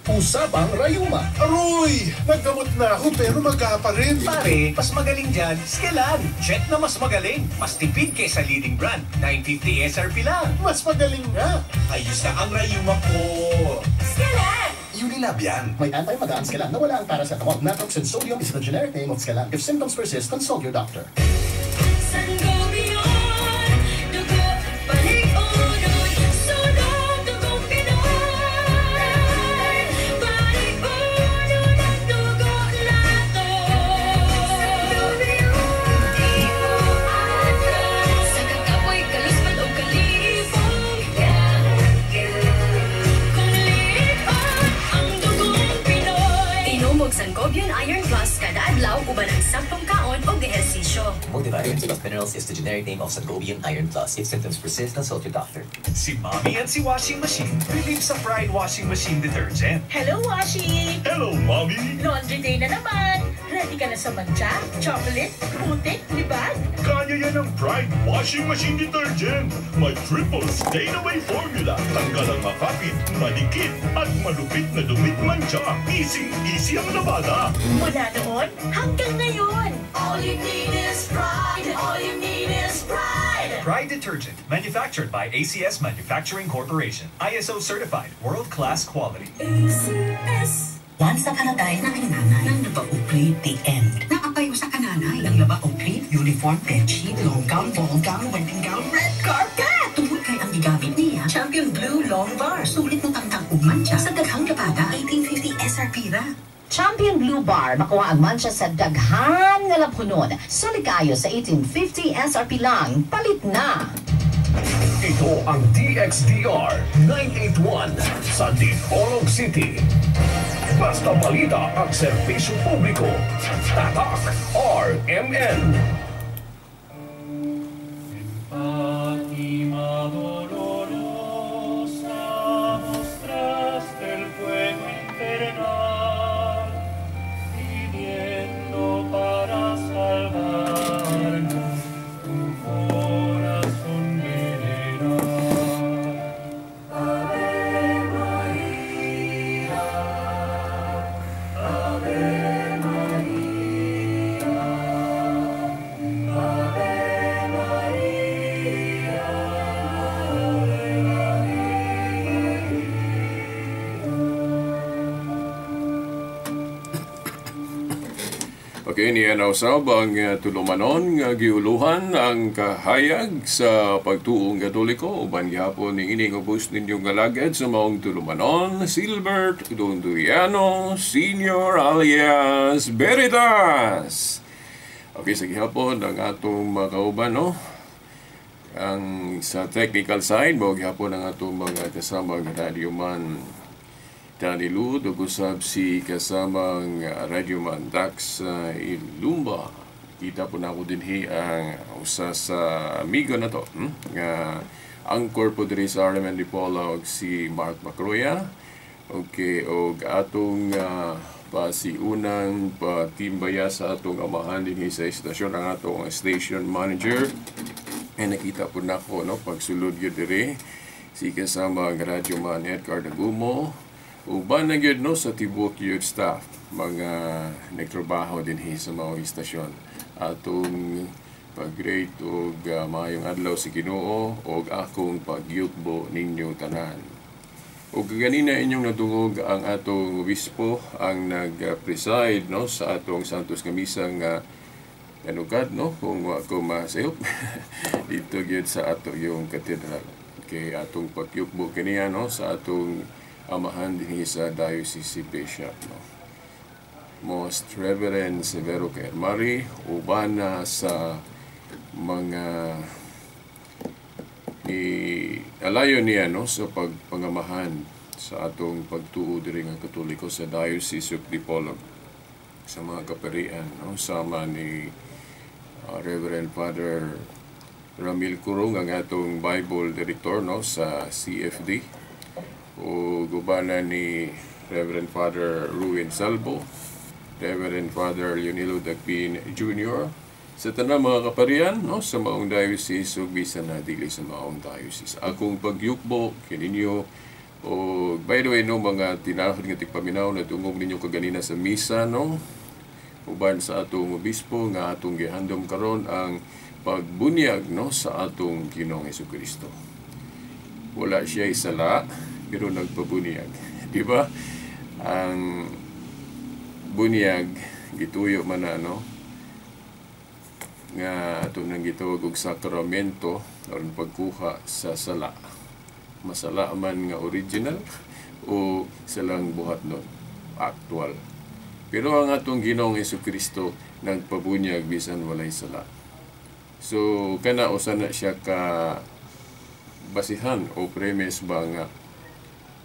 Usapang Rayuma. Aroy! Naggamot na ako pero maga pa rin. Pare, mas magaling dyan, Skelan. Check na mas magaling. Mas tipid kaysa leading brand. 950 SRP lang. Mas magaling nga. Ayos na ang Rayuma ko. Skelan! Unilab yan. May anti-maga ang Skelan na wala ang paracetamol. Naproxen sodium is the generic name of Skelan. If symptoms persist, consult your doctor. Sangobion, dugo, balik-unon, sunog, dugong Pinoy. Balik-unon ang dugo nato. Sangobion, di mo atras. Sa kakapoy, kalusman o kalibong. Kung liit-on ang dugong Pinoy. Inom og Sangobion Iron Plus kada adlaw uban ang saktong kaon o ehersisyo. Multivitamins plus minerals is the generic name of Sangobion Iron Plus. If symptoms persist, consult your doctor. Si Mommy at si Washing Machine believe sa Pride Washing Machine Detergent. Hello, Washi! Hello, Mommy! Laundry day na naman! Ready ka na sa mantsa, chocolate, putik, libag? Kaya yan ang Pride Washing Machine Detergent. May triple stain-away formula. Tanggal ang makapit, malikit, at malupit na dumi't mantsa. Easy-easy ang labada. Mula noon hanggang ngayon! All you need is Pride. All you need is Pride. Pride Detergent, manufactured by ACS Manufacturing Corporation. ISO certified, world-class quality. ACS. Once upon a time, na nanay, nang laba og the end. Naapayo sa kananay, nang laba og uniform, bedsheet, long gown, ball gown, wedding gown, red carpet. Tungod kay ang gigamit niya, Champion Blue Long Bar. Sulit mo tangtang og mantsa sa daghang labada, 1850 SRP ra. Champion Blue Bar, makuha ang mantsa sa daghan nga labhonon. Sulit kayo sa 1850 SRP lang. Palit na! Ito ang DXDR 981 sa Dipolog City. Basta balita at serbisyo publiko. Tatak RMN. Fátima dolorosa, mostraste el fuego infernal, pidiendo para salvarnos tu corazón milenar. Ave María, Ave María, Ave María, Ave María. Okay, niya na usab ang tulumanon nga giuluhan ang kahayag sa pagtuong Katoliko uban gihapon ni ining ubos ninyong galagad sa maong tulumanon, Silbert Donduriano Senior alias Veritas. Okay, sa gihapon ang atong mga kauban, no? Ang sa technical side, mao gihapon ang atong mga kasamang radyoman Danny Lu, ug usab si kasamang radyoman Dax Ilumba. Kita po na ako dinhi ang usa sa amigo na to, Nga angkor po diri sa RMN Dipolog si Mark Macroya. Okay, og atong pasiunang patimbaya sa atong amahan dinhi sa istasyon, ang atong station manager. Ay nakita po nako, no, pagsulod gyud diri si kasamang radyoman Edgar Dagumo. Uban na gyud, no, sa tibuok youth staff, mga nagtrabaho dinhi sa mga istasyon. Atong pag-great og maayong adlaw si Ginoo og akong pagyukbo ninyo tanan. Og ganina inyong nadungog ang atong obispo ang nag-preside, no, sa atong Santos nga Misa nga tanugad, no, kung wa ko masayop dito gyud sa ato yung katedral. Kay atong pagyukbo kaniya, no, sa atong amahan dinhi sa Diocese Bishop, no. Most Reverend Severo Kermari, uban na sa mga ni alayo niya, no, sa pagpangamahan sa atong pagtuo diri nga Katoliko sa Diocese of Dipolog sa mga kaparian, no, sama ni Reverend Father Ramil Curong ang atong Bible Director, no, sa CFD, o gubana ni Reverend Father Ruin Salvo, Reverend Father Leonilo Dagpin Jr., sa tanang mga kaparian, no, sa maong diocese ug bisan na dili sa maong diocese. Akong pagyukbo kininyo O by the way, no, mga tinahod nga tigpaminaw, natungog ninyo kaganina sa misa, no, uban sa atong obispo nga atong gihandom karon ang pagbunyag, no, sa atong Ginoong Hesukristo. Wala siya sala pero nagpabunyag, di ba? Ang bunyag gituyo man na, no, nga ato nang gitawag og sakramento aron pagkuha sa sala. Masala man nga original o salang buhat nun, actual. Pero ang atong Ginoong Hesukristo nagpabunyag bisan walay sala. So kana usa na siya ka basihan o premise ba nga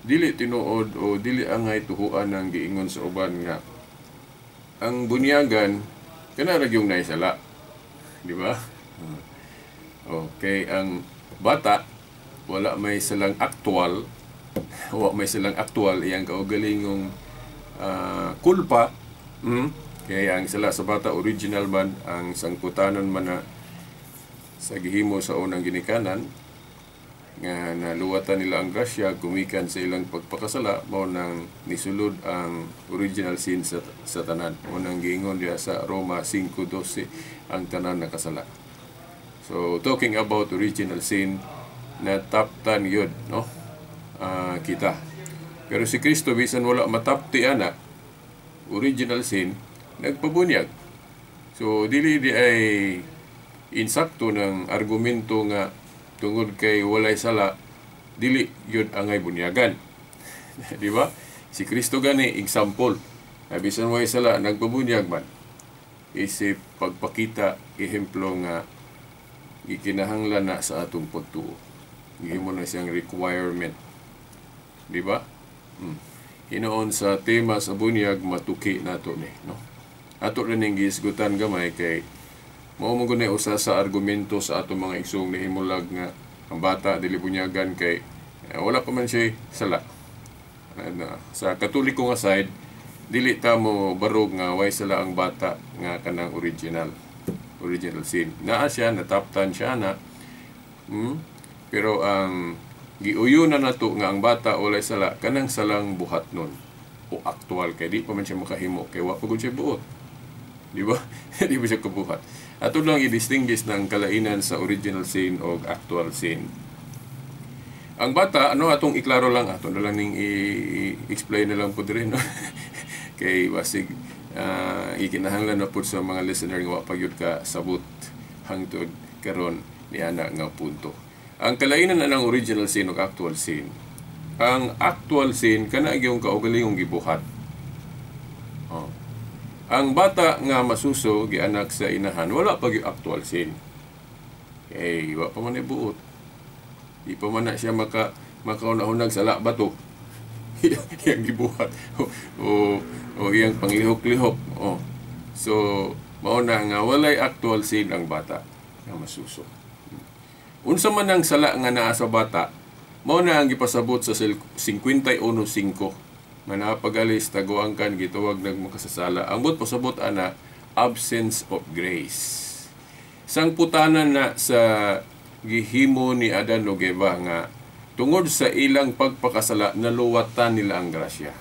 dili tinuod o dili angay tuhuan ang giingon sa uban nga ang bunyagan kana ra gyung naay sala, di ba? Okay, ang bata wala may salang aktual, wa may silang aktual iyang kaugalingong kulpa. Kaya ang sala sa bata original man, ang sangputanon man na sa gihimo sa unang ginikanan nga naluwatan nila ang grasya gumikan sa ilang pagpakasala, mao nang nisulod ang original sin sa tanan. Mao nang giingon diha sa Roma 5:12 ang tanan nakasala. So talking about original sin, nataptan yun, no, kita. Pero si Kristo bisan wala matapti ana original sin, nagpabunyag. So dili di ay insakto ng argumento nga tungod kay walay sala dili yun angay bunyagan. Di ba? Si Kristo gani example, bisan walay sala nagpabunyag man. Isip pagpakita ehemplo nga gikinahanglan na sa atong pagtuo. Gihimo na siyang requirement. Di ba? Hinoon sa tema sa bunyag matuki nato ni, no. Ato rin ning gihisgutan gamay kay mao man gud usa sa argumento sa atong mga igsoong nahimulag nga ang bata dili bunyagan kay wala pa man siya sala. Sa Katoliko nga side, dili ta mo barog nga way sala ang bata nga kanang original sin. Naa siya, nataptan siya na. Pero ang giuyo na nato nga ang bata walay sala kanang salang buhat nun o aktual kay di pa man siya makahimo kay wa pa gud siya buot. Di ba? Di ba siya kabuhat? Ato lang i-distinguish ng kalainan sa original sin o actual sin. Ang bata, ano atong iklaro lang, ato na lang ning i-explain na lang po diri, no? Kay basig ikinahanglan na po sa mga listener nga wa pa gyud ka sabot hangtod karon niana nga punto. Ang kalainan na ng original sin o actual sin. Ang actual sin kana gyung kaugalingong gibuhat. Oh. Ang bata nga masuso gianak sa inahan wala pa gyud actual sin. Kay wa pa man ibuot. Di pa man na siya makauna-unag sala ba to? Iyang gibuhat o iyang panglihok-lihok. Oh. So mao na nga walay actual sin ang bata nga masuso. Unsa man ang sala nga naa sa bata, mao na ang gipasabot sa 51:5 nga napagalis taguang kan gitawag nagmakasasala. Ang but pasabot ana absence of grace. Sangputanan na sa gihimo ni Adan ug Eva nga tungod sa ilang pagpakasala naluwatan nila ang grasya.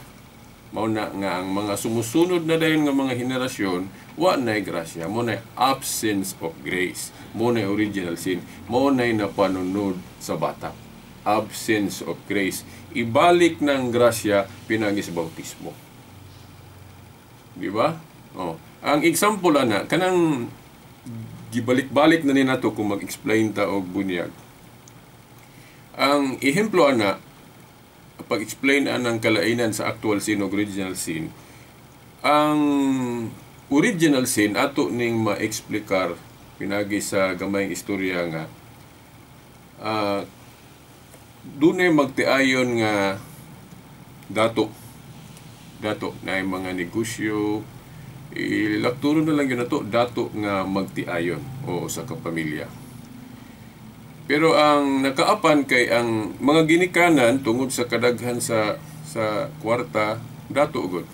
Mao na nga ang mga sumusunod na dayon nga mga henerasyon wa nay grasya, mo nay absence of grace, mo nay original sin, mo nay napanunod sa bata. Absence of grace. Ibalik ng grasya pinagi sa bautismo. Di ba? Oh. Ang example ana kanang gibalik-balik na ni nato kung mag-explain ta og bunyag. Ang ehemplo ana pag-explain anang kalainan sa actual sin o original sin. Ang original sin ato ning ma-explikar pinagi sa gamayng istorya nga dunay magtiayon nga dato na mga negosyo, ilakturo na lang yun na to, dato nga magtiayon o sa kapamilya. Pero ang nakaapan kay ang mga ginikanan tungod sa kadaghan sa kwarta, dato gud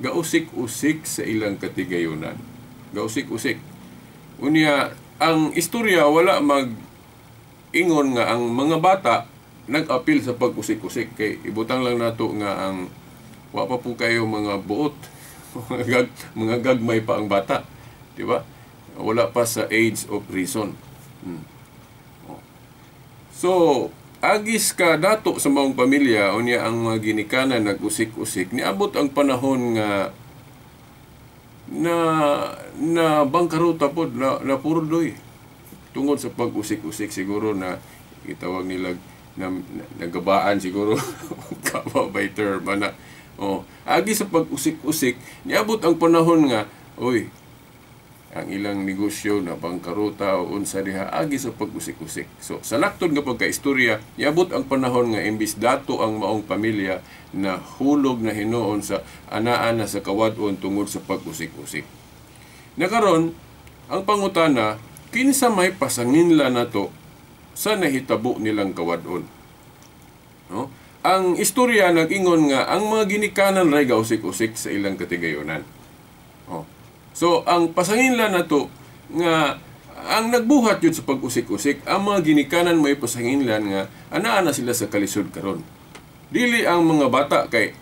gausik-usik sa ilang katigayunan. Gausik-usik. Unya ang istorya wala mag ingon nga ang mga bata nag-apil sa pag-usik-usik kay ibutang lang nato nga ang wa pa po kayo mga buot, mga gagmay pa ang bata, di ba? Wala pa sa age of reason. Oh. So, agis ka dato sa maong pamilya unya ang mga ginikanan nag-usik-usik, niabot ang panahon nga na na bangkaruta pod, na purdoy tungod sa pag-usik-usik. Siguro na itawag nila na nagabaan siguro kaba by term ana. Oh, agi sa pag-usik-usik, niabot ang panahon nga oy, ang ilang negosyo na bangkaruta o unsa diha agi sa pag-usik-usik. So sa laktod nga pagkaistorya, niabot ang panahon nga imbis dato ang maong pamilya na hulog na hinuon sa anaan na sa kawad-on tungod sa pag-usik-usik. Nakaron ang pangutana, kinsa may pasanginla nato sa nahitabo nilang kawad-on? No? Ang istorya nag-ingon nga ang mga ginikanan ray gausik-usik sa ilang katigayonan. Oh. So ang pasanginlan nato nga ang nagbuhat yun sa pag-usik-usik, ang mga ginikanan may pasanginlan nga anaa na sila sa kalisod karon. Dili ang mga bata kay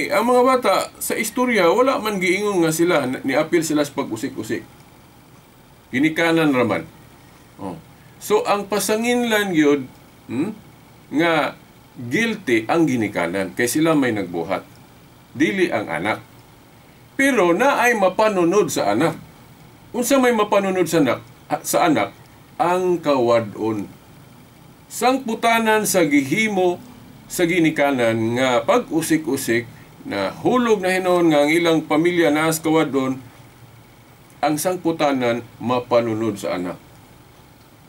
ang mga bata sa istorya wala man giingon nga sila niapil sila sa pag-usik-usik. Ginikanan raman. Oh. So ang pasanginlan gyud nga guilty ang ginikanan kay sila may nagbuhat. Dili ang anak. Pero naay mapanunod sa anak. Unsa may mapanunod sa anak? Sa anak ang kawad-on. Sangputanan sa gihimo sa ginikanan nga pag-usik-usik na hulog na hinuon nga ang ilang pamilya naas kawad-on, ang sangputanan mapanunod sa anak.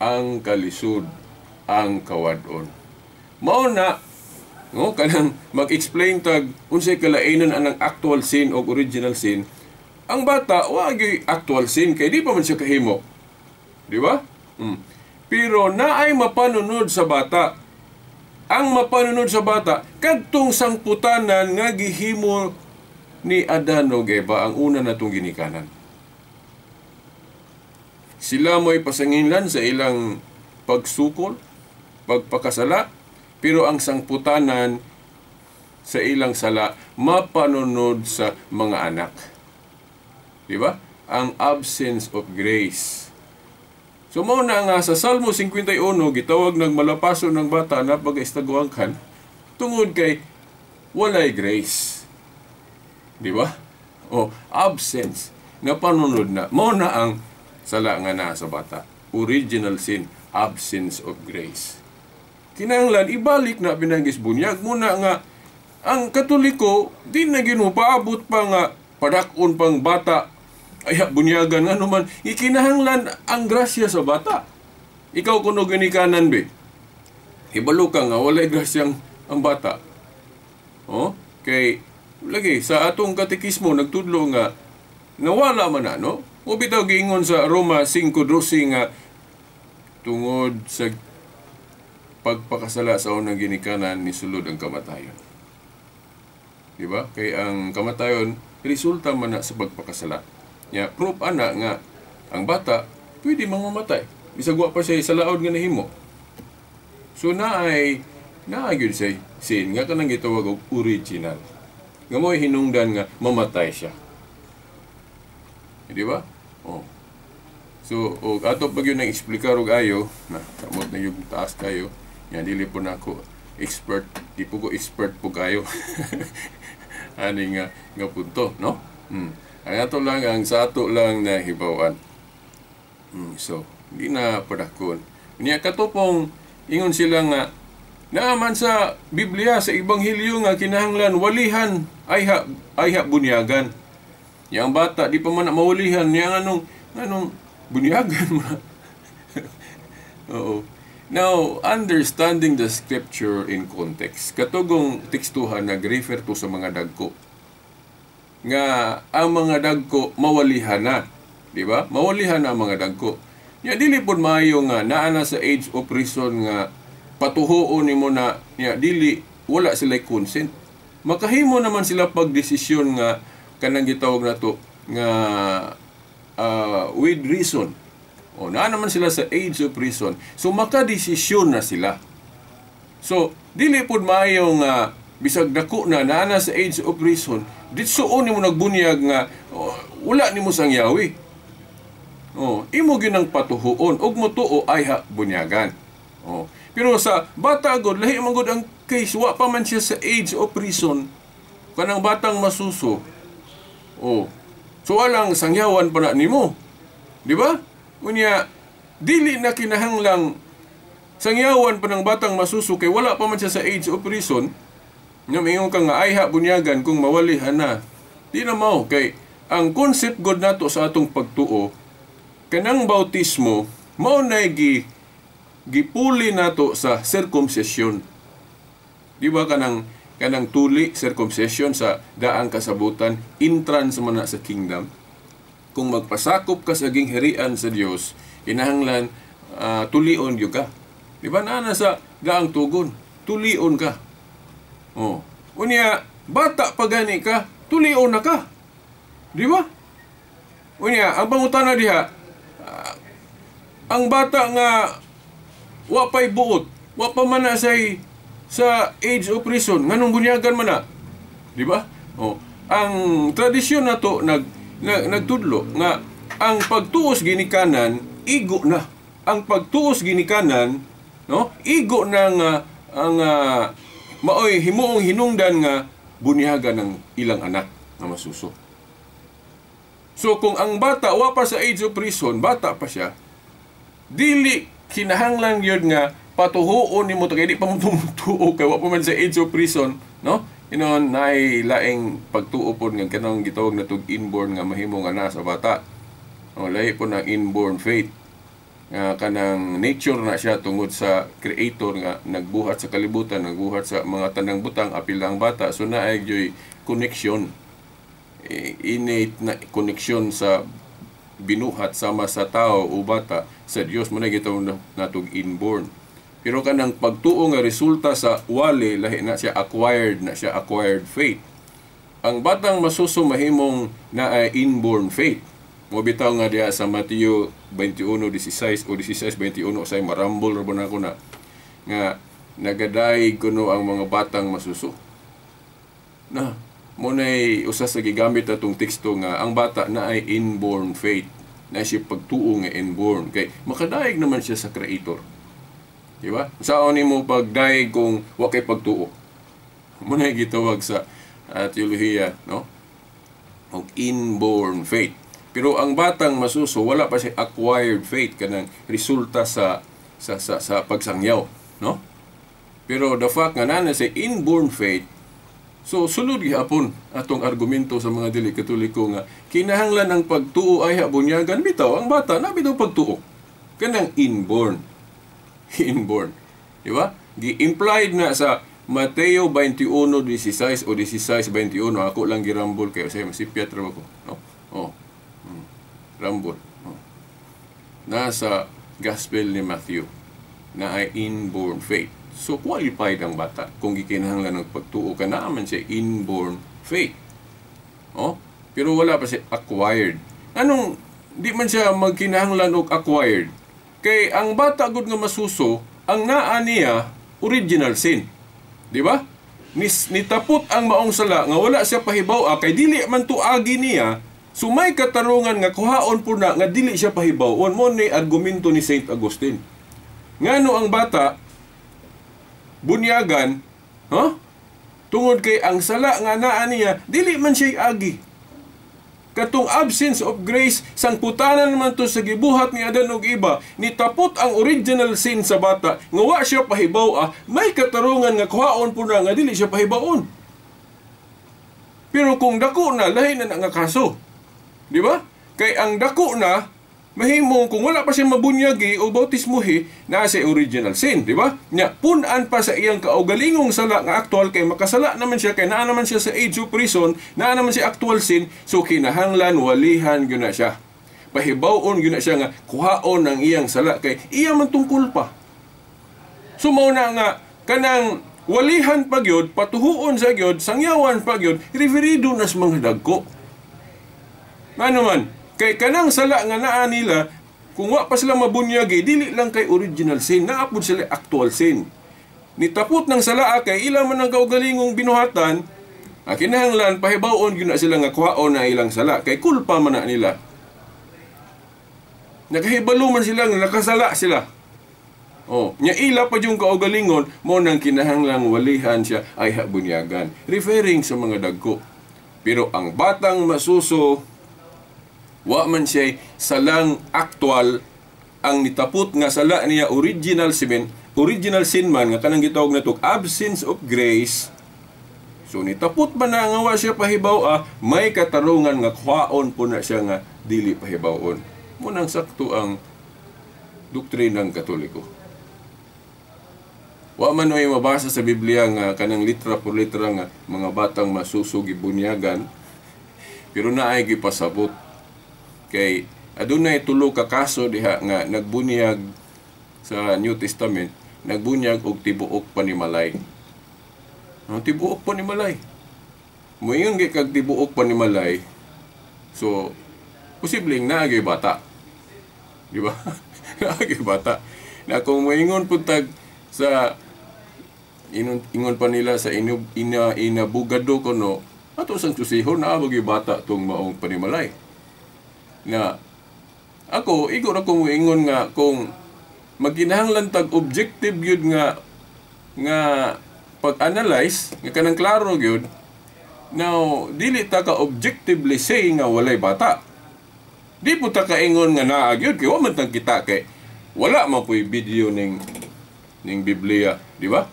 Ang kalisod, ang kawad-on. Mao na no, kanang mag-explain tag unsay kalainan anang actual sin o original sin. Ang bata wa gyud actual sin kay di pa man siya kahimo. Di ba? Pero naay mapanunod sa bata. Ang mapanunod sa bata kadtong sangputanan nga gihimo ni Adan ug Eva, ang una natong ginikanan. Sila mo'y pasanginlan sa ilang pagsukol, pagpakasala, pero ang sangputanan sa ilang sala mapanunod sa mga anak. Di ba? Ang absence of grace. So mao na nga sa Salmo 51 gitawag ng malapaso ng bata na pag-istaguangkan tungod kay walay grace. Di ba? O absence na panunod na. Mao na ang sala nga naa sa bata. Original sin, absence of grace. Kinahanglan ibalik na pinagis bunyag muna nga ang Katoliko di na ginupaabot pa nga padak-on pang bata ay bunyagan nga naman ikinahanglan ang grasya sa bata. Ikaw kuno ginikanan be. Hibalo ka nga walay grasyang ang bata. Oh, kay lagi sa atong katekismo nagtudlo nga nawala man na, no? O bitaw giingon sa Roma 5:12 nga tungod sa pagpakasala sa unang ginikanan ni sulod ang kamatayon. Di ba? Kay ang kamatayon resulta man na sa pagpakasala. Ya, proof ana nga ang bata pwede mang mamatay. Bisag wa pa siya sa laod nga nahimo. So naay gyud siya sin nga kanang gitawag og original. Nga mo'y hinungdan nga mamatay siya. Di ba? Oh. So, og ato pag yun ang eksplikar og ayo, na kamot na yung taas kayo, yan, dili po na ako expert, di po ko expert po kayo. Ani nga punto, no? Ang ato lang, ang sa ato lang na hibawan. So, di na padakon. Niya katupong, ingon sila nga, naaman sa Biblia, sa Ebanghelyo nga kinahanglan, walihan, ayha bunyagan. Yang bata, di pa man mawalihan, niya anong bunyagan mo. Oo. Now, understanding the scripture in context. Katugong tekstuhan nag-refer to sa mga dagko. Nga ang mga dagko mawalihan na, di ba? Mawalihan na ang mga dagko. Nya dili pud maayo nga naa na sa age of reason nga patuhoon nimo na nya dili wala sila consent. Makahimo naman sila pagdesisyon nga kanang gitawag nato nga with reason. O naa naman sila sa age of reason. So makadesisyon na sila. So dili pud maayo nga bisag dako na naa sa age of reason, ditsuon nimo nagbunyag nga oh, wala nimo sangyawi. Oh, imo gyud ang patuhuon ug motuo ayha bunyagan. Oh. Pero sa bata gud lahi man gud ang case, wa pa man siya sa age of reason. Kanang batang masuso. Oh. So walang sangyawan pa na nimo. Di ba? Unya dili na kinahanglang sangyawan pa ng batang masuso kay wala pa man siya sa age of reason. Nya mingon ka nga ayha bunyagan kung mawalihan na. Di na mao kay ang concept god nato sa atong pagtuo kanang bautismo mao na gipuli nato sa circumcision. Di ba kanang tuli circumcision sa daang kasabutan, entrance man na sa kingdom. Kung magpasakop ka sa gingharian sa Dios, kinahanglan tulion gyud ka. Di ba naa na sa daang tugon, tulion ka. Oh. Unya bata pa gani ka, tulion na ka. Di ba? Unya ang pangutana diha, ang bata nga wa pay buot, wa pa man na sa age of reason, nganong bunyagan man na? Di ba? Oh. Ang tradisyon nato nagtudlo nga ang pagtuos ginikanan igo na. Ang pagtuos ginikanan, no? Igo na nga ang maoy himuong hinungdan nga bunyagan ng ilang anak nga masuso. So kung ang bata wa pa sa age of reason, bata pa siya, dili kinahanglan gyud nga patuhuon nimo kay di pa mo tumutuo kay wa pa man sa age of reason, no? Inon naay laing pagtuo pod nga kanang gitawag natog inborn nga mahimo nga na sa bata. O lahi po ng inborn faith nga kanang nature na siya tungod sa creator nga nagbuhat sa kalibutan, nagbuhat sa mga tanang butang apil ang bata. So naay gyoy connection, innate na connection sa binuhat sama sa tao o bata sa Dios, mo na gitawag natog inborn. Pero kanang pagtuo nga resulta sa wali, lahi na siya, acquired faith. Ang batang masuso mahimong na inborn faith. Mo bitaw nga diha sa Mateo 21:16 o 16:21, say marambol ra ba na ako na nga nagadaig kuno ang mga batang masuso. Na mo nay usa sa gigamit atong teksto nga ang bata na ay inborn faith, na siya pagtuo nga inborn kay makadaig naman siya sa creator. Di ba? Saon nimo pagdaig kung wa kay pagtuo? Mo nay gitawag sa teolohiya, no? Og inborn faith. Pero ang batang masuso wala pa siya acquired faith kanang resulta sa sa pagsangyaw, no? Pero the fact nga naa na siya inborn faith, so sulod gihapon atong argumento sa mga dili Katoliko nga kinahanglan ang pagtuo ay bunyagan bitaw ang bata na bitaw pagtuo kanang inborn. Inborn, di ba? Gi-implied na sa Mateo 21:16 o 16:21. Ako lang girambol kayo say masipyat ra ko, no? Oh. Rambol. Oh. Nasa Gospel ni Matthew na ay inborn faith. So qualified ang bata kung gikinahanglan ng pagtuo ka na man siya inborn faith. Oh, pero wala pa siya acquired. Anong di man siya magkinahanglan og acquired? Kay ang bata gud nga masuso, ang naa niya original sin. Di ba? Nitapot ang maong sala nga wala siya pahibaw kay dili man tuagi niya. So may katarungan nga kuhaon po na nga dili siya pahibaw-on. Mo ni argumento ni Saint Augustine. Ngano ang bata bunyagan, huh? Tungod kay ang sala nga naa niya dili man siya agi. Katong absence of grace, sangputanan man to sa gibuhat ni Adan og Eva, nitapot ang original sin sa bata nga wa siya pahibaw, may katarungan nga kuhaon po na nga dili siya pahibaw-on. Pero kung dako na, lahi na nga kaso. Di ba? Kay ang dako na, mahimong kung wala pa siya mabunyagi o bautismuhi, naa siya original sin, di ba? Nya pun-an pa sa iyang kaugalingong sala nga aktual kay makasala naman siya kay naa naman siya sa age of reason, naa naman siya actual sin, so kinahanglan walihan gyud na siya. Pahibaw-on gyud na siya nga kuhaon ang iyang sala kay iya man tong kulpa. So mao na nga kanang walihan pa gyud, patuhuon sa gyud, sangyawan pa gyud, referido nas mga dagko. Ngano man kay kanang sala nga naa nila, kung wa pa sila mabunyagi, dili lang kay original sin, naa pud sila actual sin. Nitapot ng sala kay ila man ang kaugalingong binuhatan, kinahanglan pahibaw-on gyud na sila nga kuhaon na ilang sala kay kulpa man na nila. Nakahibalo man sila nga nakasala sila. Oh, nya ila pa yung kaugalingon mo nang kinahanglang walihan siya ay habunyagan, referring sa mga dagko. Pero ang batang masuso, wa man siya salang aktual ang nitapot nga sala niya, original sin man nga kanang gitawag nato absence of grace. So nitapot man na nga wa siya pahibaw, may katarungan nga kuhaon po na siya nga dili pahibaw-on. Munang sakto ang doktrinang Katoliko. Wa man ay mabasa sa Biblia nga kanang litra por litra nga mga batang masuso gibunyagan, pero naay gipasabot kay adunay tulo ka kaso diha nga nagbunyag sa New Testament, nagbunyag og tibuok panimalay. Ang tibuok panimalay. Moingon gyud kag tibuok panimalay. So posibleng naagay bata. Di ba? Naagay bata. Na kung moingon pud tag sa ingon pa nila sa inabugado kuno ato sang susihon naa bagay bata tong maong panimalay. Na ako igor ako moingon nga kung magkinahanglan tag objective gyud nga pag-analyze nga kanang klaro gyud, now dili ta ka objectively say nga walay bata. Di po ta kaingon nga naa gyud kay wa man tang kita kay wala man po'y video ning Biblia, di ba?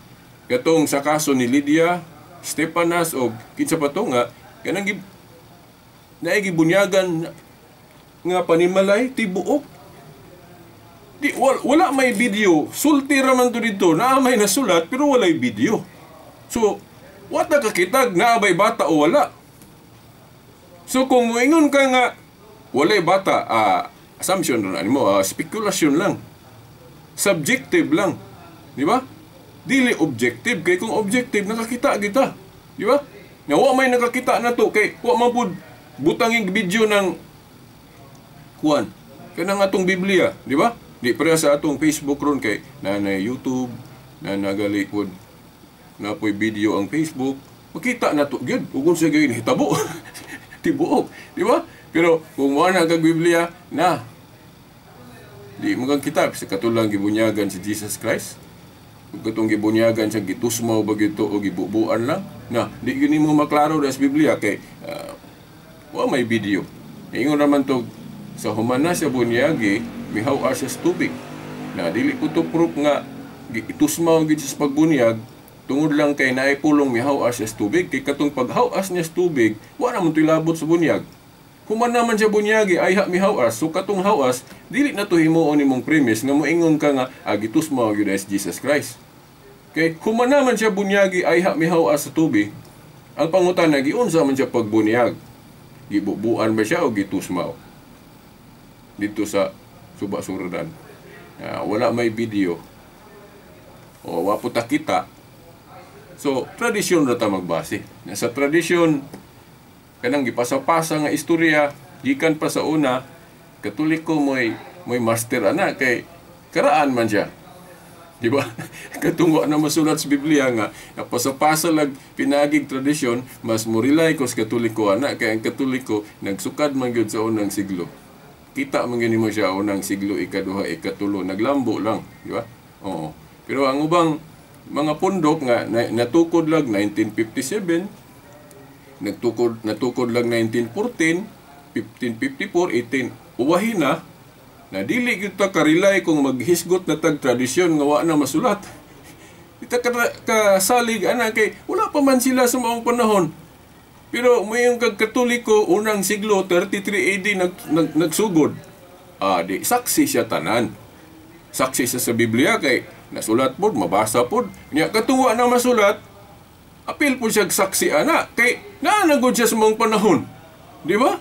Katong sa kaso ni Lydia, Stepanas o kinsa pa to nga kanang naay gibunyagan nga panimalay tibuok. Di wala may video, sulti ra man to didto, naa may nasulat pero walay video. So wa ta kakitag naa bay bata o wala. So kung moingon ka nga walay bata, assumption ra nimo, speculation lang. Subjective lang, di ba? Dili objective kay kung objective nakakita kita, di ba? Nga wa may nakakita na to kay wa man pud butanging video ng kuan kanang atong Biblia, di ba? Di pareha sa atong Facebook ron kay na YouTube, na nagali pod na po'y video ang Facebook, makita na to gyud ug unsa gyud hitabo. Tibuok, di ba? Pero kung wala kag Biblia na di mo kang kita sa katulang gibunyagan si Jesus Christ. Kung katong gibunyagan siya gitusmaw ba gyud to o gibubuan lang na di gyud nimo maklaro sa Biblia kay wa may video. Ingon naman to sa humana siya bunyagi mihaw siya sa tubig. Na dili ko to proof nga itusmaw gyud siya sa pagbunyag tungod lang kay naay pulong mihaw siya sa tubig kay katong paghaw-as niya sa tubig wa na man to'y labot sa bunyag. Human naman siya bunyagi ay mihaw-as, so katong hawas dili na to himuon nimong premise nga moingon ka nga gitusmaw gyud as Jesus Christ. Kay human naman siya bunyagi ay mihaw-as sa tubig, ang pangutana giunsa man siya pagbunyag? Gibubuan ba siya o gitusmaw? Dito sa Suba Suradan. Wala may video. O wa po ta kita. So tradisyon ra ta magbase. Sa tradisyon kanang gipasa-pasa nga istorya gikan pa sa una, Katoliko mo'y master ana kay karaan man siya. Di ba? Katong wa na masulat sa Biblia nga napasa-pasa lag pinagig tradisyon, mas morilay ko sa Katoliko ana kay ang Katoliko nagsukad man gyud sa unang siglo. Kita man gyud nimo siya unang siglo, ikaduha, ikatulo, naglambo lang, di ba? Oo. Pero ang ubang mga pundok nga natukod lag 1957, natukod lag 1914, 1554, 18 uwahin na na dili gyud ta karilay kung maghisgot na tag tradisyon nga wa na masulat. Ita kasalig ana kay wala pa man sila sa maong panahon. Pero mayong kag Katoliko unang siglo 33 AD nagsugod. Di saksi siya tanan. Saksi siya sa Biblia kay nasulat pod, mabasa pod. Nya katong wa na masulat, apil pod siya saksi ana kay naa na gud siya sa maong panahon. Di ba?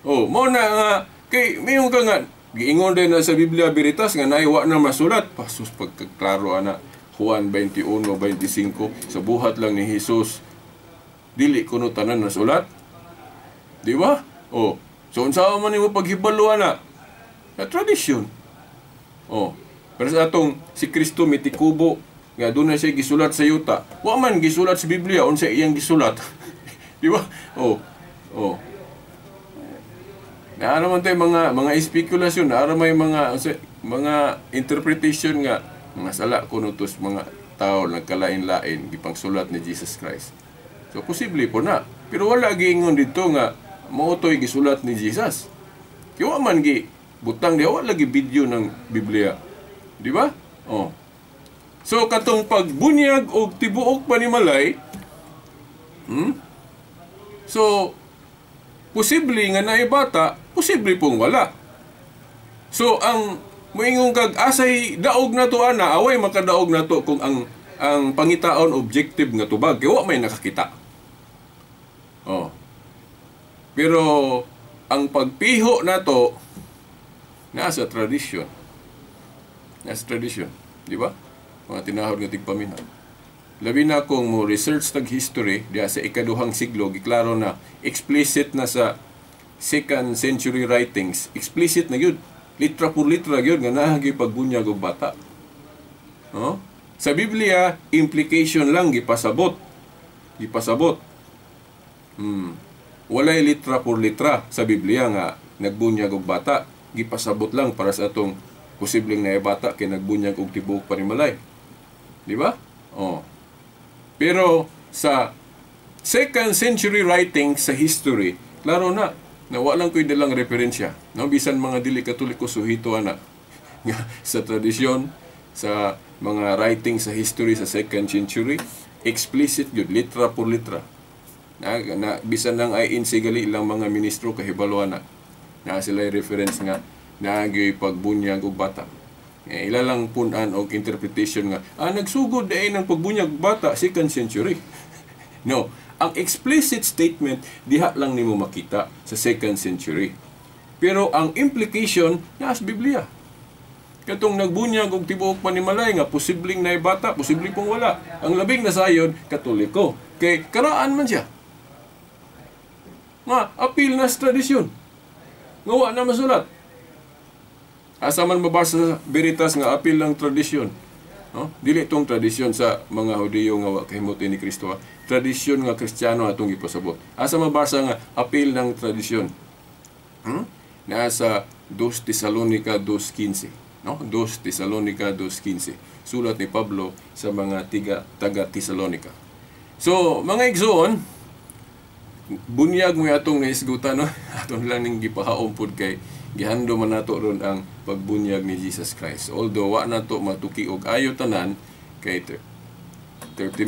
Oh, mao na nga kay mayon ka nga giingon din na sa Biblia Veritas nga naay wa na masulat. Pasus pagkaklaro ana Juan 21:25 sa buhat lang ni Jesus dili kuno tanan nasulat. Di ba? Oh, so unsa man nimo paghibalo ana? Na tradisyon. Oh, pero sa atong si Kristo mitikubo Nga doon na siya gisulat sa yuta. Wa man gisulat sa Biblia unsa iyang gisulat. Di ba? Oh. Oh. Naa naman tayo mga espekulasyon, naa may mga interpretation nga mga sala kuno tos mga tao nagkalain-lain gipangsulat ni Jesus Christ. So posible po na. Pero wala giingon dito nga mao to'y gisulat ni Jesus. Kaya wa man gi butang diha, wala lagi video ng Biblia. Di ba? Oh. So katong pagbunyag og tibuok panimalay, so posible nga naay bata, posible pong wala. So ang moingon kag asay daog na to ana, away makadaog na to kung ang pangitaon objective nga tubag kay wa may nakakita. Oh. Pero ang pagpiho nato nasa tradisyon. Nasa tradisyon, di ba? Mga tinahod nga tigpaminaw. Labi na kung mo research tag history diha sa ikaduhang siglo, giklaro na explicit na sa second century writings, explicit na gyud, litra por litra gyud nga naa gyud pagbunyag og bata. No? Sa Biblia, implication lang gipasabot. Gipasabot. Walay litra por litra sa Biblia nga nagbunyag og bata, gipasabot lang para sa atong posibleng naay bata kay nagbunyag og tibuok panimalay. Di ba? Oh. Pero sa second century writing sa history, klaro na na walang ko'y dalang referensya. No, bisan mga dili Katoliko suhito ana sa tradisyon, sa mga writing sa history sa second century, explicit gyud, litra por litra. Na bisan lang ay insigali ilang mga ministro kahibalo ana. Na sila reference nga naagyoy pagbunyag og bata. Ila lang punan og interpretation nga nagsugod ay ng pagbunyag bata second century. No, ang explicit statement diha lang nimo makita sa second century. Pero ang implication naa sa Biblia. Katong nagbunyag og tibuok panimalay nga posibleng naay bata, posible pong wala. Ang labing nasayon Katoliko kay karaan man siya. Nga apil na sa tradisyon. Nga wa na masulat. Asa man mabasa sa Veritas nga apil lang tradisyon. No? Dili itong tradisyon sa mga Hudiyo nga wa kahimuti ni Kristo. Tradisyon nga Kristiyano atong gipasabot. Asa mabasa nga apil ng tradisyon? Nasa 2 Tesalonica 2:15. No? 2 Tesalonica 2:15. Sulat ni Pablo sa mga taga Tesalonica. So, mga igsoon, bunyag mo atong naisgutan, no? Aton lang ning gipahaom pud kay gihando man nato ron ang pagbunyag ni Jesus Christ. Although wa nato matuki og ayo tanan kay 30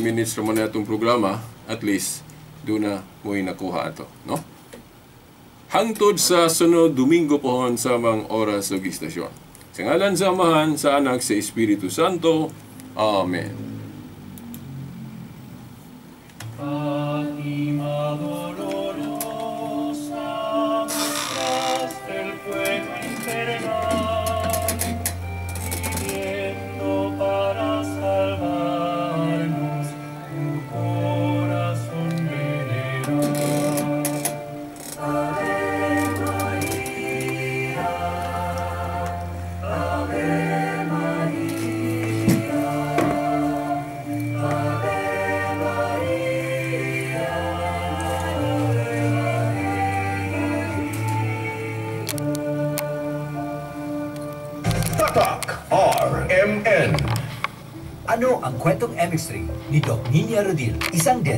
minutes ra man atong programa, at least do na mo'y nakuha ato, no? Hangtod sa sunod Domingo pohon sa mang oras ug istasyon. Sa ngalan sa Amahan, sa Anak, sa Espiritu Santo. Amen. Fatima dolorosa, tras del fuego infernal, pidiendo para salvarnos tu corazón veneral. Ave Maria, Ave Maria, Ave Maria. Tatak RMN. Ano ang kwentong MX3 ni Doc Nina Rodil, isang dead